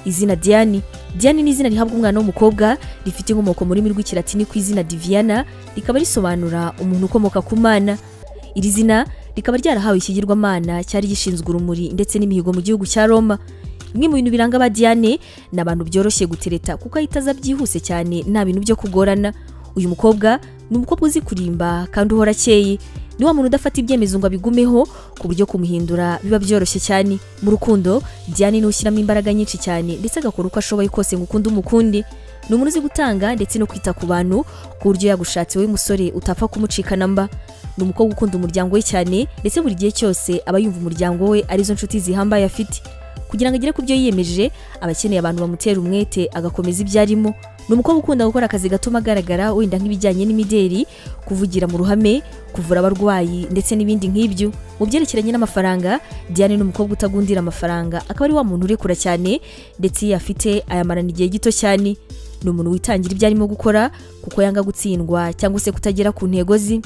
Izina Diane. Diane ni izina rihabwa umwana w'umukobwa, rifite inkomoko mu rurimi rw'Ikilatini ku izina Diviana, rikaba risobanura umuntu ukomoka ku Mana. Iri zina rikaba ryarahawe ikigirwamana cyari gishinzwe urumuri ndetse n'imihigo mu gihugu cya Roma. Bimwe mu bintu biranga ba Diane ni abantu byoroshye gutereta, kuko ahita aza byihuse cyane, nta bintu byo kugorana. Uyu mukobwa ni umukobwa uzi kurimba kandi uhora akeye. Ni wa muntu udafata ibyemezo ngo abigumeho, ku buryo kumuhindura biba byoroshye cyane. Mu rukundo, Diane niwe ushyiramo imbaraga nyinshi cyane, ndetse agakora uko ashoboye kose ngo ukunde umukunde. Ni umuntu uzi gutanga ndetse no kwita ku bantu, ku buryo yagushatse wowe musore utapfa kumucikana mba. Ni umukobwa ukunda umuryango we cyane, ndetse buri gihe cyose aba yumva umuryango we arizo nshuti zihambaye afite. Kugira ngo agere ku byo yiyemeje, aba akeneye abantu bamutera umwete agakomeza ibyo arimo. Ni umukobwa ukunda gukora akazi gatuma agaragara, wenda nk'ibijyanye n'imideri, kuvugira mu ruhame, kuvura abarwayi ndetse n'ibindi nk'ibyo. Mu byerekeranye n'amafaranga, Diane ni umukobwa utagundira amafaranga, akaba ari wa muntu urekura cyane, ndetse iyo afite ayamarana igihe gito cyane. Ni umuntu witangira ibyo arimo gukora, kuko yanga gutsindwa cyangwa se kutagera ku ntego ze.